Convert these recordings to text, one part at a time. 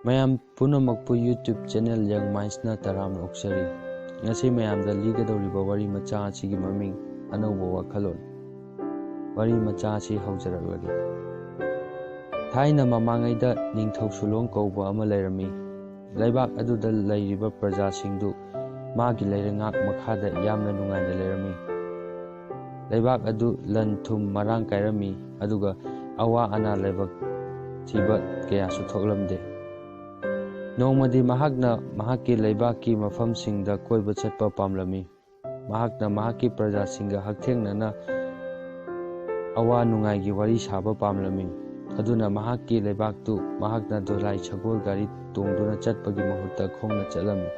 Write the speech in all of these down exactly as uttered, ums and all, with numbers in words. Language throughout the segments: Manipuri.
ꯃꯌꯥꯝ ꯄꯨꯝꯅꯃꯛꯄꯨ YouTube channel Young Mindsꯅ ꯇꯔꯥꯝꯅ ꯑꯣꯛꯆꯔꯤ꯫ ꯉꯁꯤ ꯃꯌꯥꯝꯗ ꯂꯤꯒꯗꯧꯔꯤꯕ ꯋꯥꯔꯤ ꯃꯆꯥ ꯑꯁꯤꯒꯤ ꯃꯃꯤꯡ ꯑꯅꯧꯕ ꯋꯥꯈꯜꯂꯣꯟ꯫ ꯋꯥꯔꯤ ꯃꯆꯥ ꯑꯁꯤ ꯍꯧꯖꯔꯛꯂꯒꯦ꯫ ꯊꯥꯏꯅ ꯃꯃꯥꯡꯉꯩꯗ ꯅꯤꯡꯊꯧ ꯁꯨꯂꯣꯡ ꯀꯧꯕ ꯑꯃ ꯂꯩꯔꯝꯃꯤ꯫ ꯂꯩꯕꯥꯛ ꯑꯗꯨꯗ ꯂꯩꯔꯤꯕ ꯄ꯭ꯔꯖꯥꯁꯤꯡꯗꯨ ꯃꯥꯒꯤ ꯂꯩꯉꯥꯛ ꯃꯈꯥꯗ ꯌꯥꯝꯅ ꯅꯨꯡꯉꯥꯏꯅ ꯂꯩꯔꯝꯃꯤ꯫ ꯂꯩꯕꯥꯛ ꯑꯗꯨ ꯂꯟ ꯊꯨꯝ ꯃꯔꯥꯡ ꯀꯥꯏꯔꯝꯃꯤ, ꯑꯗꯨꯒ ꯑꯋꯥ ꯑꯅꯥ ꯂꯥꯏꯕꯛ ꯊꯤꯕ ꯀꯌꯥꯁꯨ ꯊꯣꯛꯂꯝꯗꯦ꯫ ꯅꯣꯡꯃꯗꯤ ꯃꯍꯥꯛꯅ ꯃꯍꯥꯛꯀꯤ ꯂꯩꯕꯥꯛꯀꯤ ꯃꯐꯝꯁꯤꯡꯗ ꯀꯣꯏꯕ ꯆꯠꯄ ꯄꯥꯝꯂꯝꯃꯤ꯫ ꯃꯍꯥꯛꯅ ꯃꯍꯥꯛꯀꯤ ꯄ꯭ꯔꯖꯥꯁꯤꯡꯒ ꯍꯛꯊꯦꯡꯅꯅ ꯑꯋꯥ ꯅꯨꯡꯉꯥꯏꯒꯤ ꯋꯥꯔꯤ ꯁꯥꯕ ꯄꯥꯝꯂꯝꯃꯤ꯫ ꯑꯗꯨꯅ ꯃꯍꯥꯛꯀꯤ ꯂꯩꯕꯥꯛꯇꯨ ꯃꯍꯥꯛꯅ ꯗꯣꯂꯥꯏ ꯁꯒꯣꯜ ꯒꯥꯔꯤ ꯇꯣꯡꯗꯨꯅ ꯆꯠꯄꯒꯤ ꯃꯍꯨꯠꯇ ꯈꯣꯡꯅ ꯆꯠꯂꯝꯃꯤ꯫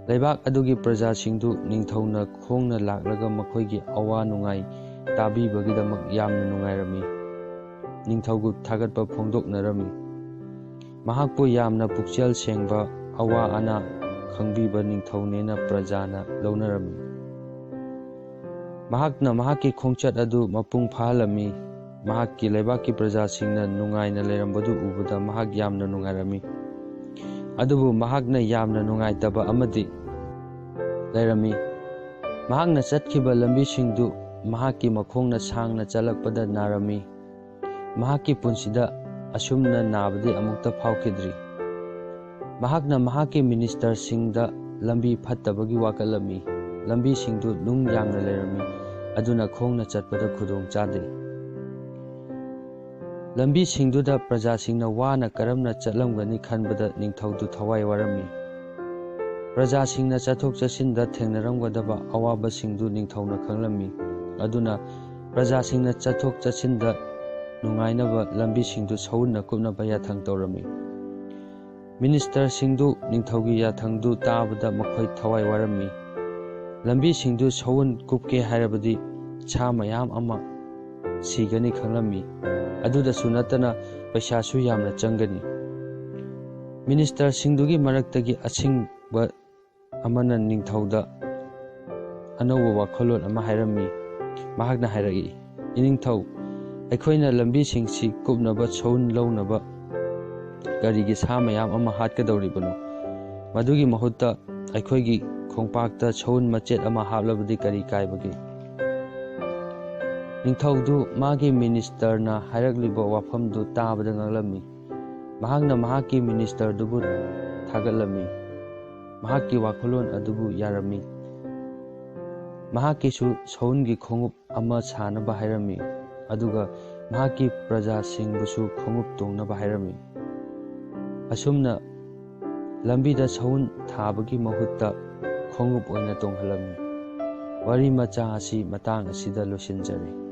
ꯂꯩꯕꯥꯛ ꯑꯗꯨꯒꯤ ꯄ꯭ꯔꯖꯥꯁꯤꯡꯗꯨ ꯅꯤꯡꯊꯧꯅ ꯈꯣꯡꯅ ꯂꯥꯛꯂꯒ ꯃꯈꯣꯏꯒꯤ ꯑꯋꯥ ꯅꯨꯡꯉꯥꯏ ꯇꯥꯕꯤꯕꯒꯤꯗꯃꯛ ꯌꯥꯝꯅ ꯅꯨꯡꯉꯥꯏꯔꯝꯃꯤ꯫ ꯅꯤꯡꯊꯧꯕꯨ ꯊꯥꯒꯠꯄ ꯐꯣꯡꯗꯣꯛꯅꯔꯝꯃꯤ꯫ ꯃꯍꯥꯛꯄꯨ ꯌꯥꯝꯅ ꯄꯨꯛꯆꯦꯜ ꯁꯦꯡꯕ, ꯑꯋꯥ ꯑꯅꯥ ꯈꯪꯕꯤꯕ ꯅꯤꯡꯊꯧꯅꯦꯅ ꯄ꯭ꯔꯖꯥꯅ ꯂꯧꯅꯔꯝꯃꯤ꯫ ꯃꯍꯥꯛꯅ ꯃꯍꯥꯛꯀꯤ ꯈꯣꯡꯆꯠ ꯑꯗꯨ ꯃꯄꯨꯡ ꯐꯥꯍꯜꯂꯝꯃꯤ꯫ ꯃꯍꯥꯛꯀꯤ ꯂꯩꯕꯥꯛꯀꯤ ꯄ꯭ꯔꯖꯥꯁꯤꯡꯅ ꯅꯨꯡꯉꯥꯏꯅ ꯂꯩꯔꯝꯕꯗꯨ ꯎꯕꯗ ꯃꯍꯥꯛ ꯌꯥꯝꯅ ꯅꯨꯡꯉꯥꯏꯔꯝꯃꯤ꯫ ꯑꯗꯨꯕꯨ ꯃꯍꯥꯛꯅ ꯌꯥꯝꯅ ꯅꯨꯡꯉꯥꯏꯇꯕ ꯑꯃꯗꯤ ꯂꯩꯔꯝꯃꯤ꯫ ꯃꯍꯥꯛꯅ ꯆꯠꯈꯤꯕ ꯂꯝꯕꯤꯁꯤꯡꯗꯨ ꯃꯍꯥꯛꯀꯤ ꯃꯈꯣꯡꯅ ꯁꯥꯡꯅ ꯆꯠꯂꯛꯄꯗ ꯅꯥꯔꯝꯃꯤ꯫ ꯃꯍꯥꯛꯀꯤ ꯄꯨꯟꯁꯤꯗ ꯑꯁꯨꯝꯅ ꯅꯥꯕꯗꯤ ꯑꯃꯨꯛꯇ ꯐꯥꯎꯈꯤꯗ꯭ꯔꯤ꯫ ꯃꯍꯥꯛꯅ ꯃꯍꯥꯛꯀꯤ ꯃꯤꯅꯤꯁꯇꯔꯁꯤꯡꯗ ꯂꯝꯕꯤ ꯐꯠꯇꯕꯒꯤ ꯋꯥꯀꯠꯂꯝꯃꯤ꯫ ꯂꯝꯕꯤꯁꯤꯡꯗꯨ ꯅꯨꯡ ꯌꯥꯝꯅ ꯂꯩꯔꯝꯃꯤ, ꯑꯗꯨꯅ ꯈꯣꯡꯅ ꯆꯠꯄꯗ ꯈꯨꯗꯣꯡ ꯆꯥꯗꯦ꯫ ꯂꯝꯕꯤꯁꯤꯡꯗꯨꯗ ꯄ꯭ꯔꯖꯥꯁꯤꯡꯅ ꯋꯥꯅ ꯀꯔꯝꯅ ꯆꯠꯂꯝꯒꯅꯤ ꯈꯟꯕꯗ ꯅꯤꯡꯊꯧꯗꯨ ꯊꯋꯥꯏ ꯋꯥꯔꯝꯃꯤ꯫ ꯄ꯭ꯔꯖꯥꯁꯤꯡꯅ ꯆꯠꯊꯣꯛ ꯆꯠꯁꯤꯟꯗ ꯊꯦꯡꯅꯔꯝꯒꯗꯕ ꯑꯋꯥꯕꯁꯤꯡꯗꯨ ꯅꯤꯡꯊꯧꯅ ꯈꯪꯂꯝꯃꯤ꯫ ꯑꯗꯨꯅ ꯄ꯭ꯔꯖꯥꯁꯤꯡꯅ ꯆꯠꯊꯣꯛ ꯆꯠꯁꯤꯟꯗ ꯅꯨꯡꯉꯥꯏꯅꯕ ꯂꯝꯕꯤꯁꯤꯡꯗꯨ ꯁꯎꯟꯅ ꯀꯨꯞꯅꯕ ꯌꯥꯊꯪ ꯇꯧꯔꯝꯃꯤ꯫ ꯃꯤꯅꯤꯁꯇꯔꯁꯤꯡꯗꯨ ꯅꯤꯡꯊꯧꯒꯤ ꯌꯥꯊꯪꯗꯨ ꯇꯥꯕꯗ ꯃꯈꯣꯏ ꯊꯋꯥꯏ ꯋꯥꯔꯝꯃꯤ꯫ ꯂꯝꯕꯤꯁꯤꯡꯗꯨ ꯁꯎꯟ ꯀꯨꯞꯀꯦ ꯍꯥꯏꯔꯕꯗꯤ ꯁꯥ ꯃꯌꯥꯝ ꯑꯃ ꯁꯤꯒꯅꯤ ꯈꯪꯂꯝꯃꯤ꯫ ꯑꯗꯨꯗꯁꯨ ꯅꯠꯇꯅ ꯄꯩꯁꯥꯁꯨ ꯌꯥꯝꯅ ꯆꯪꯒꯅꯤ꯫ ꯃꯤꯅꯤꯁꯇꯔꯁꯤꯡꯗꯨꯒꯤ ꯃꯔꯛꯇꯒꯤ ꯑꯁꯤꯡꯕ ꯑꯃꯅ ꯅꯤꯡꯊꯧꯗ ꯑꯅꯧꯕ ꯋꯥꯈꯜꯂꯣꯟ ꯑꯃ ꯍꯥꯏꯔꯝꯃꯤ꯫ ꯃꯍꯥꯛꯅ ꯍꯥꯏꯔꯛꯏ, "ꯏꯅꯤꯡꯊꯧ, ꯑꯩꯈꯣꯏꯅ ꯂꯝꯕꯤꯁꯤꯡꯁꯤ ꯀꯨꯞꯅꯕ ꯁꯎꯟ ꯂꯧꯅꯕ ꯀꯔꯤꯒꯤ ꯁꯥ ꯃꯌꯥꯝ ꯑꯃ ꯍꯥꯠꯀꯗꯧꯔꯤꯕꯅꯣ? ꯃꯗꯨꯒꯤ ꯃꯍꯨꯠꯇ ꯑꯩꯈꯣꯏꯒꯤ ꯈꯣꯡꯄꯥꯛꯇ ꯁꯎꯟ ꯃꯆꯦꯠ ꯑꯃ ꯍꯥꯞꯂꯕꯗꯤ ꯀꯔꯤ ꯀꯥꯏꯕꯒꯦ?" ꯅꯤꯡꯊꯧꯗꯨ ꯃꯥꯒꯤ ꯃꯤꯅꯤꯁꯇꯔꯅ ꯍꯥꯏꯔꯛꯂꯤꯕ ꯋꯥꯐꯝꯗꯨ ꯇꯥꯕꯗ ꯉꯛꯂꯝꯃꯤ꯫ ꯃꯍꯥꯛꯅ ꯃꯍꯥꯛꯀꯤ ꯃꯤꯅꯤꯁꯇꯔꯗꯨꯕꯨ ꯊꯥꯒꯠꯂꯝꯃꯤ꯫ ꯃꯍꯥꯛꯀꯤ ꯋꯥꯈꯜꯂꯣꯟ ꯑꯗꯨꯕꯨ ꯌꯥꯔꯝꯃꯤ꯫ ꯃꯍꯥꯛꯀꯤꯁꯨ ꯁꯎꯟꯒꯤ ꯈꯣꯡꯎꯞ ꯑꯃ ꯁꯥꯅꯕ ꯍꯥꯏꯔꯝꯃꯤ, ꯑꯗꯨꯒ ꯃꯍꯥꯛꯀꯤ ꯄ꯭ꯔꯖꯥꯁꯤꯡꯕꯨꯁꯨ ꯈꯣꯡꯎꯞ ꯇꯣꯡꯅꯕ ꯍꯥꯏꯔꯝꯃꯤ꯫ ꯑꯁꯨꯝꯅ ꯂꯝꯕꯤꯗ ꯁꯎꯟ ꯊꯥꯕꯒꯤ ꯃꯍꯨꯠꯇ ꯈꯣꯡꯎꯞ ꯑꯣꯏꯅ ꯇꯣꯡꯍꯜꯂꯝꯃꯤ꯫ ꯋꯥꯔꯤ ꯃꯆꯥ ꯑꯁꯤ ꯃꯇꯥꯡ ꯑꯁꯤꯗ ꯂꯣꯏꯁꯤꯟꯖꯔꯦ꯫